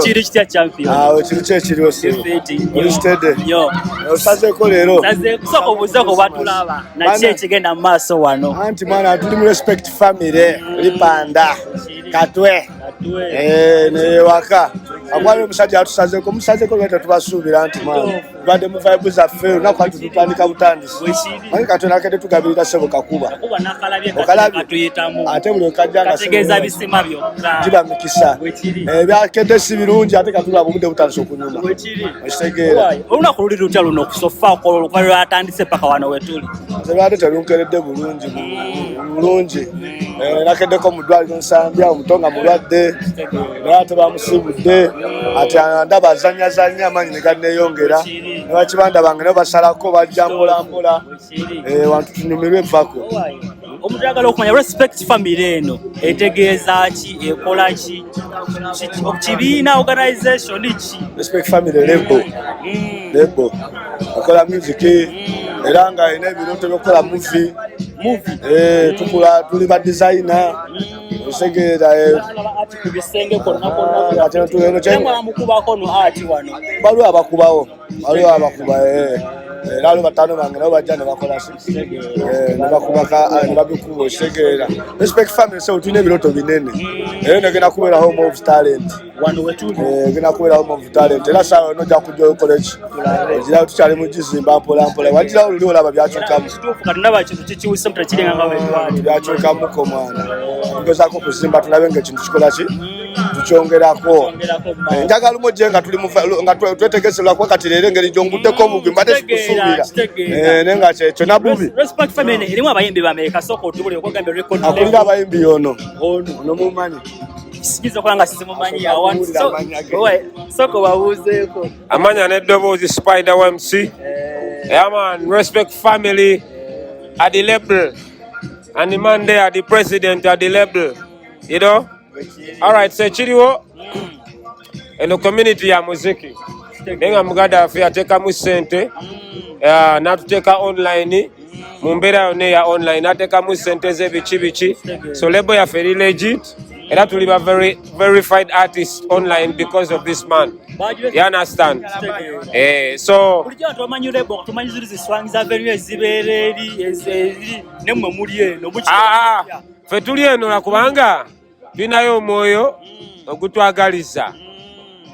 Kiri kitya, champion? Awo kiri ki ekiriwo, ssebo? Fit nnyo. Oli steady? Nnyo. Osazeeko leero? Saze kusooka obuuzeeko batulaba naki ekigenda mu maaso wano. Anti mwana, tuli mu Respect Family lipanda Katwe. Katwe. Eh, newaka akwali omusajja atusazeeko, musazeeko lwe tetubasuubira nti mwana tubadde mu vibe zaffe olunaku ati tutandika butandisi. Bwekiri. Manyi Katwe nakedde tugabirira ssebo kakuba. Kuba nakalabye. Okalabye? Katuyitamu. Ate buli okajja nga kategeeza ssebo bisima byokka. giba mikisa. Bwekiri. Ebyakedde si birungi, ate katulaba obudde butandise okunyuma. Bwekiri. Okitegeera? Waayo, olunaku luli lutya luno okusofaako olukuba lwatandise paka wano wetuli? Nze lwate terunkeredde bulungi bulungi. Nakeddeko mu ddwaliro Nsambya, omuto nga mulwadde, naye ate bamusiibudde, ate ndaba azanyazanya amaanyi ne ganneeyongera, ne bakibanda bange nabo basalako bajja mpola mpola. Wantu tunyumirwe evako. Waayo, omuntu ayagala okumanya Respect Family eno etegeeza ki, ekola ki? Kibiina, organization ki? Respect Family label, label ekola music era nga erina ebirooto by'okukola movie. Movie. Tukula tuli ba designer, otegeera? Alaba ati ku bisenge konna konna. Ate eno Mukubako no ati wano. Waliwo abakubawo, waliwo abakuba, era waliwo bataano bange nabo bajja ne bakola ki? Ne bakuba ne babikuba, okitegeera? Respect Family, so tulina ebirooto binene era negenda kubeera home of talent. Wano wetuli. Egenda kubeera home of talent, era saawa yonna ojja kujja okole ki, ogirawo. Tukyali mu gizimba mpola mpola, wagirawo luli olaba byakyukamu. Kituufu, kati ndaba kintu kikiwuse tekiringa nga bwetwali. Byakyukamuko mwana, tugezaako okuzimba tulabe nga ekintu kikola ki, tukyongerako. Kyongerako mu maaso. Njagala lumu ojje nga tuli nga twetegese, lwakuba kati leero engeri gyonguddeko obugwi mbadde sikusuubira. Kitegeera. Naye nga kyekyo nabubi. Respect Family erimu abayimbi bameka? Sooka otubule okugambye record Akulira label. abayimbi yono. Ono. Ono mumanyi. Siyinza okuba nga sizimumanyi. Asooka kuwulira amannya ge. Sooka obabuuzeeko. Amanya n'eddoboozi Spider MC. Yeah man, Respect Family at the label. And the man there, the president at the label. You know? Alright, so kiriwo eno community ya muziki. Naye nga muganda waffe yateekamu ssente, n'atuteeka online mu mbeera yonna eya online, n'ateekamu ssente ze biki biki. So label yaffe eri legit, era tuli ba very verified artist online because of this man. You understand? So Bulijjo abantu bamanyi label nga tumanyi ziri ziswangiza venue ezibeera eri eri nemmwe muli eno. Ah, ah, ffe tuli eno lwakubanga tulinayo omwoyo ogutwagaliza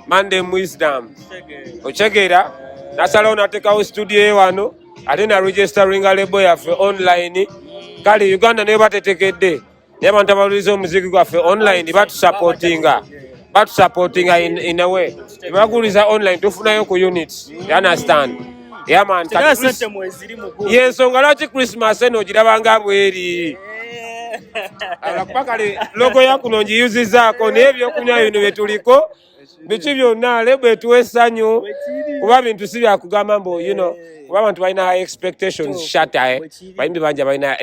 Mandem Wisdom, okitegeera? Nasalawo nateekawo studio ye wano, ate na registeringa label yaffe online. Kale Uganda nayo batetekedde, naye abantu abaluliriza omuziki gwaffe online batusupportinga in a way tebaguliza online, tufunayo ku units, you understand? Yeah man. Tegala Kati sente mweziri mu gu. Yensonga lwaki Christmas eno ogirabanga bweri, kuba kale logo yakuno ngiyuzizaako, naye ebyokunywa bino byetuliko biki byonna label etuwa essanyu, kuba bintu si byakugamba mbu kuba abantu balina high expectations shata, eh. Bayimbi bangi balina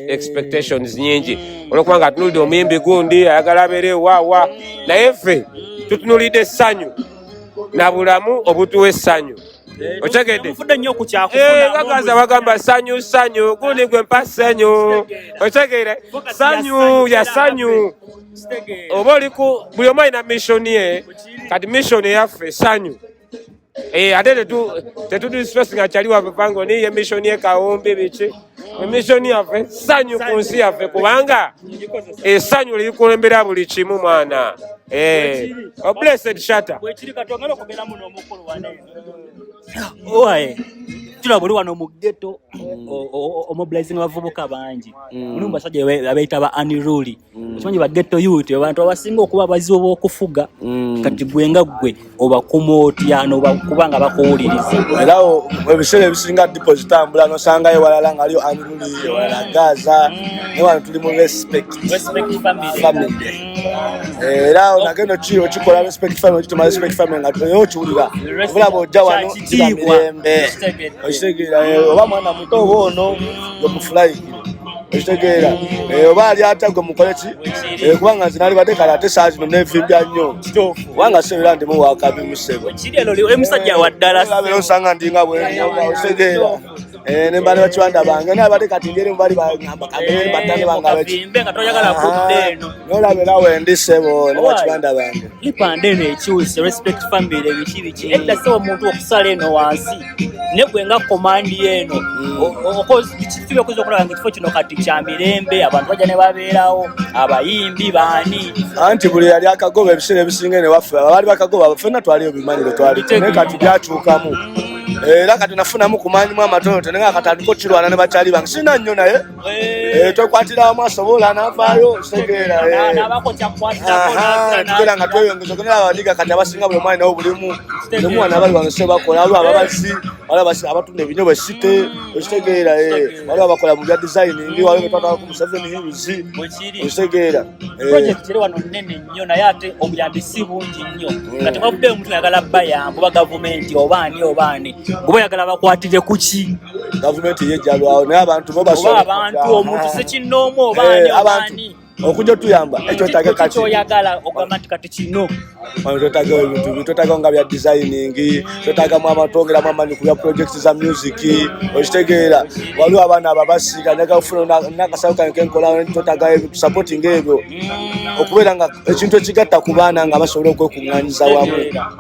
expectations nyingi olwokuba nga atunulidde omuyimbi gundi ayagala abeere waawa, naye ffe tutunulidde essanyu na bulamu obutuwa essanyu, otegedde? Mufudde nnyo ku Eh, kyakufuna. Bagaza bagamba sanyu sanyu gundi gwe mpa sanyu, otegeere? Sanyu ya sanyu oba oli ku buli omu alina mission ye. Kati mission eyaffe sanyu. Ate tetu nga kyali waffe pango niye mission ye kawumbi biki, mission yaffe sanyu ku nsi yaffe, kubanga essanyu lirikulembera buli kimu mwana. Oh, blessed shatter. Bwekiri. Katwongere okugenda n'omukulu wano eno. Owaye, tulaba oli wano mu ghetto omobilizing abavubuka bangi mulimu basajja abeeyita ba unruly. Okimanyi ba ghetto youth, abantu abasinga okuba abazibu b'okufuga. Kati gwe nga ggwe obakuma otya nobakuba nga bakuwuliriza? Era ebiseera ebisinga dipo zitambula nosangayo ewalala nga aliyo unruly, ewalala Gaza, naye wano tuli mu Respect Respect Family. Family. Era nagenda okikola Respect Family, okituma Respect Family nga era okiwulira obulaba ojja wano kiba Kyakitiibwa. mirembe. Okitegeera? Oba mwana muto oba ono gwemufulayikire, okitegeera? Oba ali atya gwe mukole ki? Kubanga nze nalibadde kale ate saa zino nevimbya nnyo, kubanga seera ndimu wakabi musebo. Kiri eno oli musajja wa ddala. Era osanga ndinga bwe, okitegeera? Eh, ne mbala bakiwanda bange naye abadde kati ngeri mubali bagamba kamere Eh, batane bange abaki mukavimbe nga toyagala kudda eno. nolaba era wendi ssebo ne Why? bakibanda bange. Lipanda eno ekyuse, Respect Family biki biki. Edda ssebo omuntu okusala eno wansi ne gwe nga komandi eno kiki byokoze okulaba nga ekifo kino kati kya mirembe, abantu bajja ne babeerawo, abayimbi baani? Anti buli yali akagoba ebiseera ebisinga eno ewaffe abaali bakagoba ffenna twali ebimanyiro twali, naye kati byakyukamu era kati nafunamu ku maanyimu amatonotono nga katandika okukirwana ne bakyali bange sirina nnyo naye twekwatira wamu asobola n'avaayo kitegeera. N'abaako kyakwatirako. Tugenda nga tweyongeza ogenera abaniga kati abasinga buli omwana nawo bulimu bulimu wano abali wano se bakola, waliwo ababazi, waliwo abatunda ebinyobwa esite okitegeera, waliwo abakola mu bya designing, waliwo betwatwala ku Seven Hills. Bwekiri. Okitegeera. Project eri wano nnene nnyo naye ate obuyambi si bungi nnyo. Kati wavuddeyo omuntu ayagala bayamba oba gavumenti oba ani oba ani, oba oyagala bakwatire ku ki? Gavumenti yejjalwawo naye abantu bo oba basobola abantu omuntu sekinnoomu oba ani oba abantu ani okujja otuyamba ekyo otage kati kyoyagala ogamba nti kati kino. Wano twetagawo ebintu twetagawo nga bya designing, twetagamu abantu twongeramu amaanyi ku bya project za music okitegeera. Waliwo abaana ababasiga njagala nakasawo kange kenkola, twetagawo ebintu supporting ebyo okubeera nga ekintu ekigatta ku baana nga basobola okwekuŋŋanyiza wamu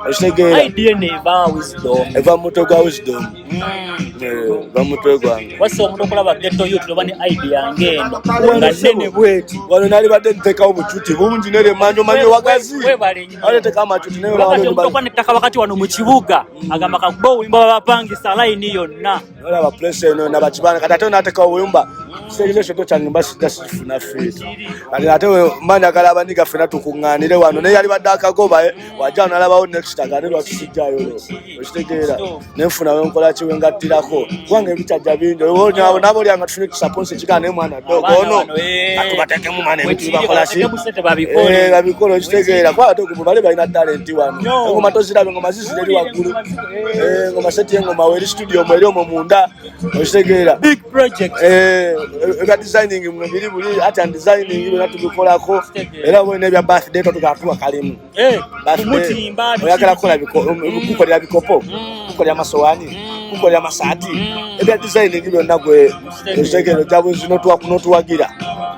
okitegeera. Idea eno eva Wisdom? Eva mu mutwe gwa Wisdom. Eva mu mutwe gwange. Wassa omuntu okulaba ghetto youth oba ne idea ng'eno nga nnene bweti. Wano nalibadde nteekawo obucuti bungi nere manje omanyi wagazi. Webale nnyo. Wali teeka amacuti naye Wakati olaba omuntu okuba nettaka wakati wano mu kibuga agamba kakuba obuyimba babapangisa layini yonna. Olaba place eno nabakibana kati ate nateeka obuyumba kitegeeza ekyoto kyange mba sijja sikifuna fiiti kati ate mba njagala abaniga ffena tukuŋŋaanire wano naye yalibadde akagoba wajja wano nalabawo next agane lwaki sijjayo lo okitegeera nenfuna wenkola ki wengattirako kubanga ebikyajja bingi nabo olyanga tufune kisaponsa ekigana naye mwana dogo Abaana ono bano, atubateekemu mwana ebintu Wekiri, bibakola ki. bateekemu ssente babikole. Babikole okitegeera kuba ate bali balina talenti wano. No. Engoma toziraba, engoma zizira eri waggulu. Engoma seti engoma weri studio mweri omwo munda okitegeera. Big project. Ebya designing mwe biri buli art and designing byonna tubikolako era bwena ebya birthday twatuga kalimu. Birthday, Kumutimba. Oyagala kukola kukolera bikopo, kukolera masowaani, kukolera masaati, ebya designing byonna gwe okitegeera ojja buzi n'otuwagira.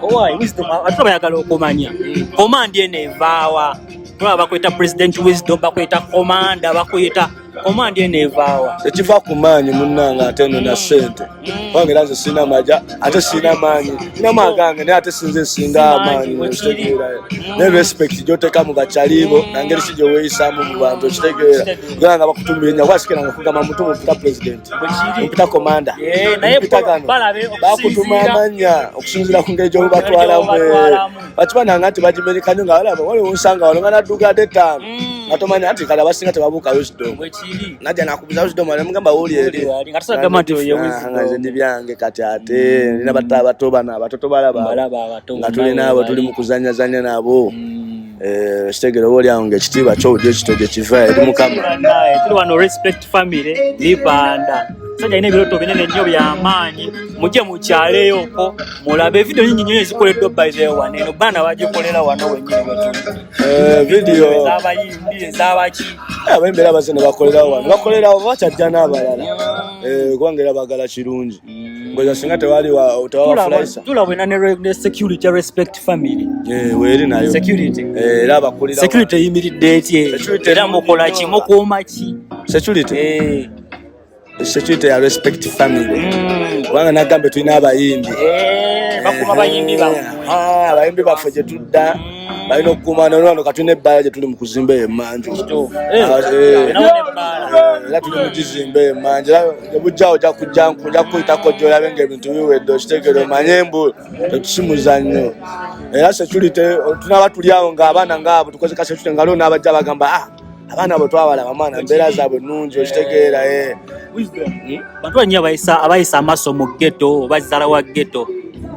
Owai Wisdom, ate bayagala okumanya command eno evaawa. Tulaba bakweta President Wisdom, bakweta commander, bakweta command eno evaawa? Tekiva ku maanyi munnange ate eno na ssente kubanga era nze sirina maja ate sirina maanyi ninamu agange naye ate sinze nsinga amaanyi okitegeera naye respect gyoteeka mu bakyalibo nangeri ki gyeweeyisaamu mu bantu okitegeera ogenda nga bakutumira ennyo kuba sikera nga kugamba muntu mupita president mupita commander Naye mupita gano balabe bakutuma okusinziira amannya okusinziira ku ngeri gy'obatwalamu. Gy'obatwalamu. Bakibananga nti bagimenyeka nnyo nga balaba waliwo nsanga wano nga naddugadde etaano nga tomanya nti kale abasinga tebabuuka Wisdom. Bwekiri. Najja nakubuza Wisdom anemugamba wuli eri. Wuli wali, nga tosagamba nti oyo Wisdom. Nga nze ndi byange kati ate nina bato abato bano abato tobalaba. Mbalaba abato. Nga tuli naabo tuli mu kuzanyazanya nabo. Kitegere oba oliawo nga ekitiibwa kyowudde ekito gye kiva eri Mukama. Naye tuli wano Respect Family Lipanda, musajja alina ebirooto binene nnyo byamaanyi. Mujje mukyaleyoko mulabe vidiyo nyingi nnyo ezikoleddwa by the way wano eno baana bagikolera wano wennyini wetuli. Vidiyo ez'abayimbi ez'abaki. Abayimbi era bazze ne bakolerawo wano bakolerawo bakyajja n'abalala. Kubanga era baagala kirungi ngoza singa tewali tewabafulaisa. Tulaba ena ne security ya Respect Family. Weeri nayo. Security. Era abakulira Security eyimiridde etye? Security Era mukola ki, mukuuma ki? Security. Security ya Respect Family kubanga nagambe tulina abayimbi. Bakuuma bayimbi bammwe. Abayimbi baffe gye tudda balina okukuuma nolwano katulina ebbaala gye tuli mu kuzimba eyo emmanju. Nawo nebbaala. Era tuli mu gizimba eyo emmanju era tebujjawo ojja kujja nja kukuyitako gyolabe ng'ebintu biwedde okitegere omanye mbu tetusimuza nnyo era security tunaba tuli awo ng'abaana ngaabo tukoze ka security nga lwo n'abajja bagamba ah abaana bwe twabalaba mwana mbeera zaabwe nnungi okitegeera. Wisdom, bantu banyi abayisa amaaso mu ghetto oba zzaala wa ghetto,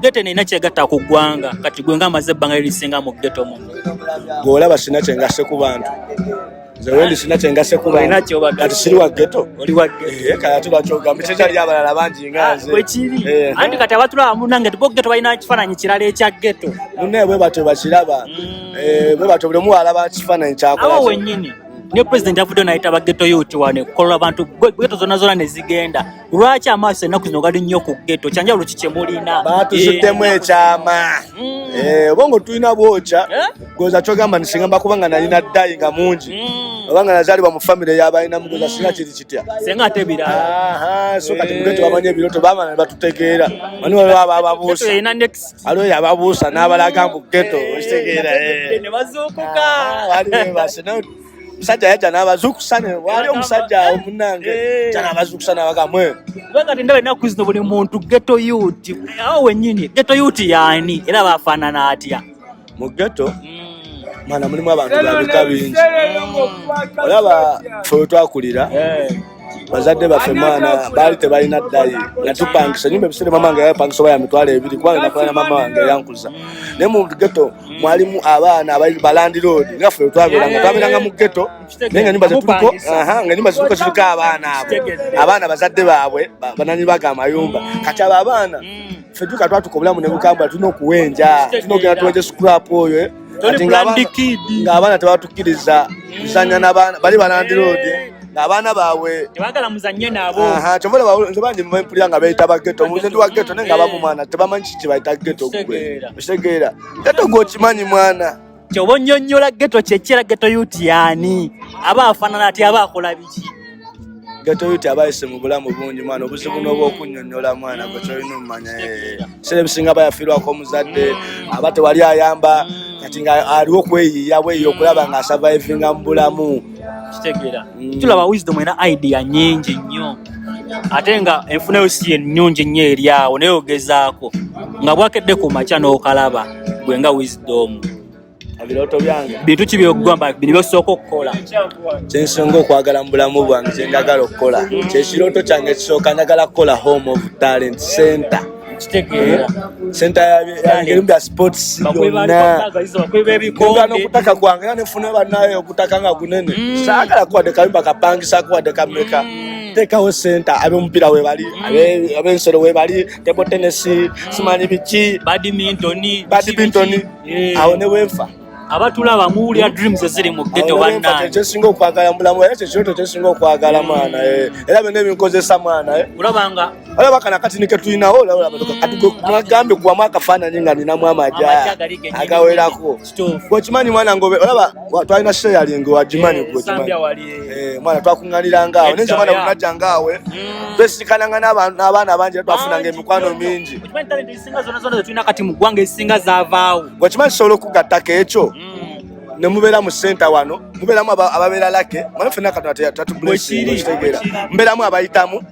ghetto eno erina kyegatta ku ggwanga. Kati gwe nga amaze ebbanga erisinga mu ghetto muno. Gweolaba sina kyengase ku bantu nze wendi sina kyengase ku Olina bantu. ky'obagasse. Kati siri wa ghetto. Oli wa ghetto. Kale ate lwaki ogamba kyali abalala bangi nga nze? Bwekiri. Anti kati abatulaba munange ti bo ghetto balina kifaananyi kirala ekya ghetto. Munnaye bwe batyo bakiraba. Bwe batyo buli omu alaba kifaananyi kyakola. Awo wennyini. Ne president avuddeyo n'ayita ba ghetto youth wano ekukolola abantu ghetto zonna zonna ne zigenda. Lwaki amaaso ennaku zino gali nnyo ku ghetto? Kyanjawulo ki kye mulina? Batusuddemu ekyama. Obwongo tulina bwokya. Eh? Goza kyogamba nti singa mba kubanga nalina ddayi nga mungi, oba nga nazaalibwa mu famire y'abalina mugoza, singa kiri kitya? Senga ate ebirala. Aha, so kati mu ghetto bamanyi ebirooto, bamala ne batutegeera. Mani waliwo ababuusa. Ghetto erina next. Waliwo ababuusa n'abalaga mu ghetto, okitegeera? Eh. Ne bazuukuka. Ah, wali webase naye omusajja yajja n'abazuukusa, ne wali omusajja awo munnange jja n'abazuukusa n'abaga mwe. Kubanga ati ndaba ennaku zino buli muntu ghetto youth. Awo wennyini ghetto youth yaani, era bafaanana atya? Mu ghetto mwana mulimu abantu ba bika bingi. Olaba ffe we twakulira, bazadde baffe mwana baali tebalina ddayi, nga tupangisa enyumba. Ebiseera mama wange yapangisa oba ya 20,000, kubanga nakola na mama wange eyankuza. Naye mu ghetto mwalimu abaana abali balandiroodi, nga ffe twabeeranga twabeeranga mu ghetto, naye nga nyumba zetuliko, aha, nga nyumba zetuliko ziriko abaana abo, abaana bazadde baabwe bananyi baga amayumba. Kati abo abaana ffe tuka twatuka obulamu ne bukambula, tulina okuwenja, tulina okugenda tuwenje scrap oyo, eh. Toli Kati brand kid. Ng'abaana tebatukkiriza kuzannya n'abaana bali balandiroodi, ng'abaana baabwe Tebagala muzannye nabo. Aha, kyova olaba nze bangi mpulira nga beeyita ba ghetto, nze ndi wa ghetto, naye nga abamu mwana tebamanyi kiki kye bayita ghetto. Gwe Kitegeera. okitegeera ghetto? Gwe okimanyi mwana? Kyoba onnyonnyola ghetto kyeki, era ghetto youth yaani, aba afaanana atya, aba akola biki? Ghetto youth abayise mu bulamu bungi mwana, obuzibu n'obwokunnyonnyola mwana gwe kyolina omumanya. Ebiseera ebisinga aba yafiirwako omuzadde, aba tewali ayamba, kati nga aliwo okweyiiya bweyiya okulaba nga asurvivinga mu bulamu. Kitegeera. Tulaba Wisdom erina idea nyingi nnyo, ate nga enfuna yo si ennungi nnyo eri awo, naye ogezaako. Nga bwakedde ku makya n'okalaba gwe nga Wisdom, Ebirooto byange, bintu ki byogamba bino byosooka okukola? Kyensinga okwagala mu bulamu bwange, kyenjagala okukola, kyekirooto kyange ekisooka, njagala kukola Home of Talent Center. Kitegeera. Center erimu bya sports yonna. Bakweba Ngenda ebikonde. N'okutaka kwange era nefuna bannaye okutaka nga gunene, saagala kuwadde kayumba kapangisa kuwadde kameka. Teekawo center, ab'omupiira webali, ab'ensolo webali, table tennis, simanyi biki, badminton, badminton. Awo ne wenfa. Abatulaba muwulira dreams eziri mu ghetto, bannange. Kyensinga okwagala mu bulamu, era kyekirooto kyensinga okwagala mwana, eh. Era byonna ebinkozesa mwana, eh. Olaba nga Olaba kana kati nike tulinawo, olaba kati mwagambye kuwamu akafaananyi nga ninamu Amagya amaja gali gennyini. agawerako. Kituufu. Gweokimanyi mwana ngobe olaba twalina sharing, wagimanyi? Eh, Gwe Sambya okimanyi? wali, eh. Eh, mwana twakuŋŋaniranga awo nenze mwana Yeah. bwenajjanga awe twesikananga n'abaana bangi, era twafunanga emikwano mingi. Okimanyi talent ezisinga zonna zonna zetulina kati mu ggwanga, ezisinga zaavaawo. Gwekimanyi kisobola okugattako ekyo ne mubeera mu center wano, mubeeramu ababeera lake mwana, ffenna Katonda tatublessinga, okitegeera? Mubeeramu abayitamu,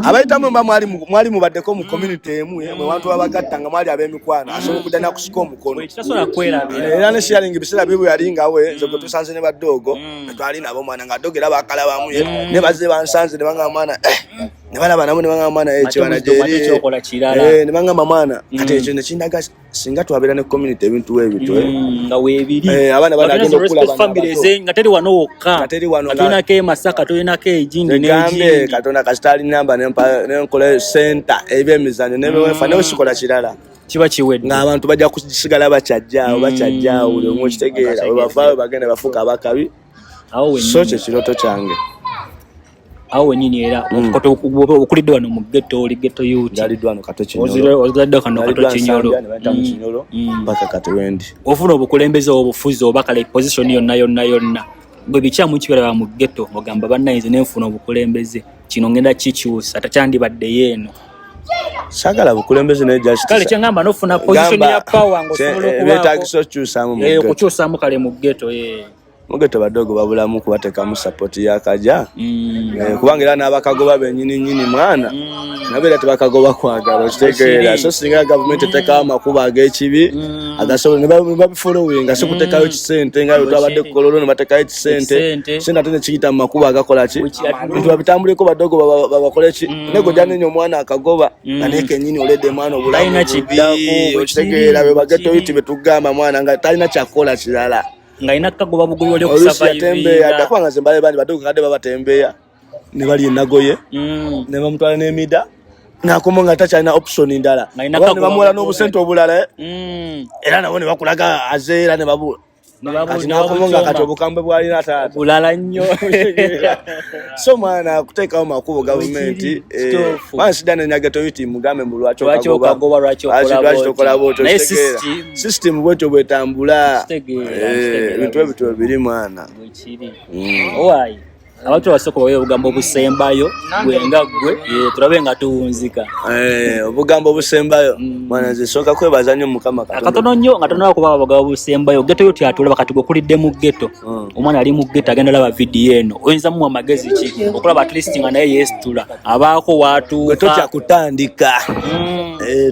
abayitamu mba mwali mubaddeko mu community emu, eh, mwe bantu babagatta nga mwali ab'emikwano, asobola okujja nakusika omukono. Ekitasobola kwerabira. Era ne sharing ebiseera bye bwe yali ngawe, nze gwe tusanze ne badoogo twali nabo mwana, nga doogo era bakalabamu ye, ne bazze bansanze ne bangamba mwana, eh, ne balaba nabo ne bangamba mwana, eh, Ate kibana Wisdom, ate gyeri ekyokola kirala. Eh, ne bangamba mwana, kati ekyo nekindaga singa twabeera ne community ebintu ebityo, eh. Nga weebiri. Eh, abaana banagenda Nga okukula respect bano family abato. nga teri wano wokka. Nga teri wano Nga tulinako e Masaka, tulinako egindi Negambe n'egindi. Katonda kasita alinamba nenkola center ebyemizanyo nebewefa newe sikola kirala, Kiba kiwedde. Ng'abantu bajja kusigala bakyajjaawo, bakyajjaawo buli omu, okitegeera? Bwe bavaayo bagenda bafuuka abakabi. Awo So wennyini. kyekirooto kyange. Awo wennyini era okulidde wano mu ghetto, oli ghetto youth. Njaliddwa wano Kato Kinyolo. Ozidde kano Kato Njaliddwa Kinyolo. Nsambya, ne bayita mu Kinyolo paka kati wendi. Ofuna obukulembeze, obufuzi oba kale position yonna yonna yonna, gwe bikyamu kiberaba mu ghetto ogamba bannayinze nenfuna obukulembeze, kino ngenda kikyusa, takyandibaddeyo eno? Saagala bukulembeze naye just Kale kyengamba nofuna position ya power ng'osobola okubaako beetagisa okukyusaamu mu Eh, ghetto. Okukyusaamu kale mu ghetto, eh. Mu ghetto badogo babulamu kubateekamu support y'akaja. Eh, kubanga era n'abakagoba bennyini nnyini mwana nabeera tebakagoba kwagala, okitegeera? Kiri. So singa gavumenti etekawo amakubo ag'ekibi agasobola ne babifollowinga, si kuteekayo kisente nga bwe twabadde ku Kololo ne batekayo ekisente, Ekisente. sente ate nekiyita mu makubo agakola ki nti babitambuleko badogo babakole ki, naye gojja nenya omwana akagoba nga naye kennyini oledde mwana obulamu Talina bubi, kiddako, bwe okitegeera? kiri, Be baghetto kiri. youth betugamba mwana nga talina kyakukola kirala. Ng'alina kagoba bugobi wali Oluusi yatembeeya dda okusurvivinga. kubanga nze mbale bandi badogo kadde babatembeeya ne bali enagoye ne bamutwala n'emida nakoma nga takyalina option ndala. Ng'alina Oba ne kagoba bamuwala bugobi. n'obusente obulala, eh, era nabo ne bakulaga aze era ne babu Kati nakomo nga kati obukambwe bwalina taata bulala nnyo. So mwana akuteekawo makubo gavumenti, Kituufu. mwana sidda nenyaga toyiti mugambe mbu lwaki Lwaki okagoba, lwaki okola lwaki tokola bwotyo. Naye Kitegeera. system. System bwetyo bwetambula. Kitegeera, Ebintu ebityo biri, mwana. Bwekiri. Owaayi, abantu basooka bawe obugambo obusembayo, gwe nga gwe, tulabe nga tuwunzika. Obugambo obusembayo, mwana, nze sooka kwebaza nnyo Mukama Katonda. Katono nnyo nga tonaba kuba abagambo obusembayo, ghetto yo tyatulaba kati gwe okulidde mu ghetto. Omwana ali mu ghetto agenda laba vidiyo eno, oyinza muwa magezi ki okulaba at least nga naye yeesitula abaako Gwe waatuuka? totya kutandika.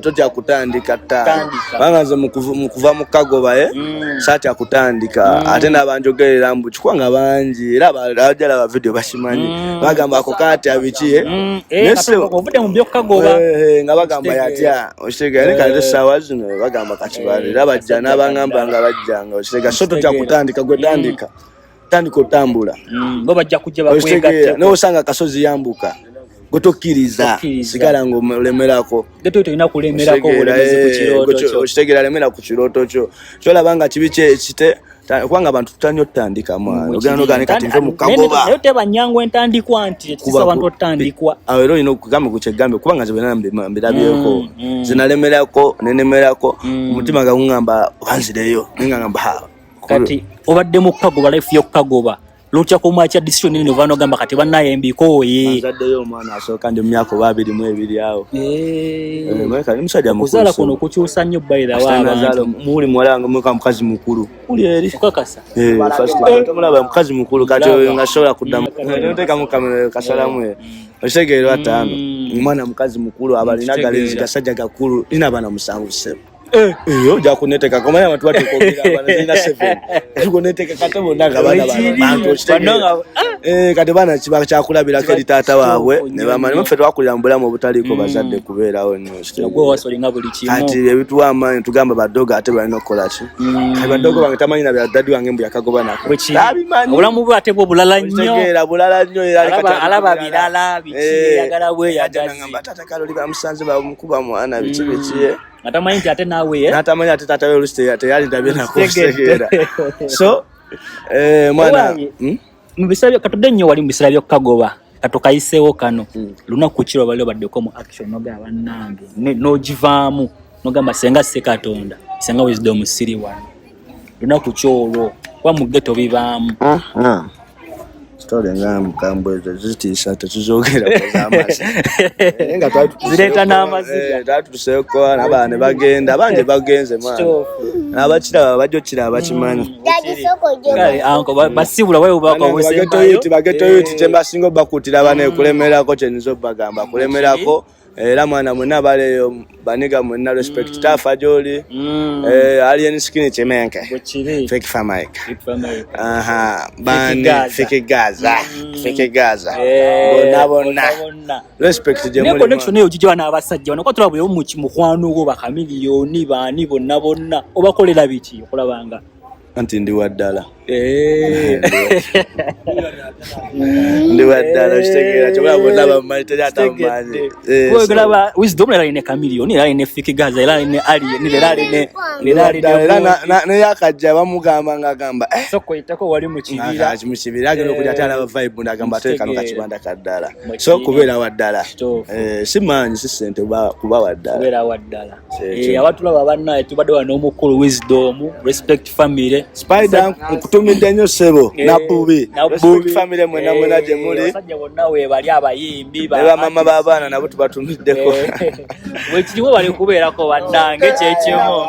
Totya kutandika ta. Tandika. Kubanga nze mu kuva mu kagoba, saatya kutandika, ate n'abanjogerera mbu kikubanga bangi, era abajja laba vidiyo bakimanyi, bagamba ako kaatya biki, eh? Naye Ovudde mu byokukagoba. Nga bagamba yatya, okitegeera, naye kati essaawa zino bagamba kakibale, era bajja n'abangamba nga bajjanga, okitegeera. So totya kutandika, gwe tandika, tandika otambula. Bo bajja kujja Okitegeera, bakwegatteko. n'osanga akasozi yambuka, gwe tokkiriza. Tokkiriza. Sigala ng'olemerako. Ghetto yo tolina kulemerako obulemezi ku kirooto kyo. Okitegeera, lemera ku kirooto kyo, kyolaba nga kibi kyekite, kubanga abantu tutanyo otutandika, mwana, ogenda nogane kati nve mu kagoba. Naye teba nyangu entandikwa nti ekisa abantu otandikwa. Awo era olina okugamba ku kyegambe, kubanga nze bwena mbirabyeko, nze nalemerako nenemerako, omutima nga guŋŋamba obanzireyo, naye nga ngamba ha. Kati obadde mu kukagoba, life y'okukagoba lutya kumakya decision nene ova nogamba kati bannaye mbikooye? Nzaddeyo omwana asooka ndi mu myaka oba 22 awo. Kati musajja mukulu. Okuzaala kuno kukyusa nnyo bayira Nazaala abantu. Muli muwala wange muka mukazi mukulu uli eri. Okakasa? Eh, first tomulaba, mukazi mukulu kati oyo nga sobola kuddamu noteekamu kamera kasalamu, okitegeera, ataano, omwana mukazi mukulu abalina agalenzi gasajja gakulu, nina abaana 7, ssebo. Eyo ojja kuneteeka komanya abantu batuuka abaana zirina 7, tukuneteeka kate bonna nga baana bantu, okitegeera. Kati baana kiba kyakulabirako eri taata waabwe ne bamanya ffe twakulira mu bulamu obutaliiko bazadde kubeerawo nnyo, okitegeera. Gwe wasolinga buli kimu. Kati ebituwa amaanyi tugamba badogo ate balina okukola ki? Kati badogo bange tamanyi na bya daddy wange mbu yakagoba nako. Bwekiri. Tabimanyi. Obulamu bwe ate bwo bulala nnyo. Okitegeera, bulala nnyo era ali kati Alaba birala biki, yagala bweyagazi. Nagamba taata Kaloli bamusanze bamukuba mwana biki biki, eh. Nga tamanyi nti ate naawe, eh? N'atamanyi ate taata we oluusi teyalindabye nako. Kitegedde. Okitegeera, so mwana. Owange, mu biseera katudde nnyo wali mu biseera by'okukagoba, katukayiseewo kano. Lunaku ki lwabali obaddeko mu action nogamba bannange n'ogivaamu nogamba senga si Katonda, senga Wisdom siri wano? Lunaku ki olwo? Kuba mu ghetto bibaamu. Story nga mukambwe ezo zitiisa, tetuzogera z'amazzi. Naye nga twali tutuseeko- Zireeta n'amaziga. Twali tutuseeko n'abaana ne bagenda, abange bagenze mwana, n'abakiraba bajja okiraba bakimanyi. Kale, anko basibula wayo obubaka obusembayo. Ba ghetto youth kye mbasinga obakuutira bane kulemerako, kyenyinza obagamba kulemerako. Era mwana mwenna baleeyo baniga mwenna, respect tafa gyoli. Alien Skin kimenke. Bwekiri. Fake Famike. Fake Famike. Aha, bani. Gaza. Fake Gaza, Fake Gaza, bonna bonna. Bonna. Respect gye Naye muli. Connection eyo gijja n'abasajja bano, kuba tulaba buli omu mukwano gwo, bakamiliyoni baani bonna bonna, obakolera biki okulaba nga Anti ndi wa ddala. Ndi wa ddala, okitegeera, kyobula bonna bamumanyi, teri atamumanyi. Olaba Wisdom era alina Kamiliyoni, era alina Fik Gaza, era alina Alien, era alina era Era alina neyakajja bamugamba ngaagamba soko oyitako wali mu kibira. Mu kibira agenda okujja ate alaba vibe nagamba ate kano Kitegeera. kakibanda kaddala. Mu So kibira. kubeera wa ddala. Kituufu. Si maanyi, si sente, kuba wa ddala. Kubeera wa ddala. Kyekyo. Abatulaba bannaye, tubadde wano n'omukulu Wisdom, Respect Family. Spider, nkutumidde nnyo ssebo. Nabubi. Nabubi. Respect Family mwena mwena gye muli. Abasajja bonna weebali, abayimbi Ne bamama b'abaana nabo tubatumiddeko. Bwekiriwo bali kubeerako bannange kyekimu.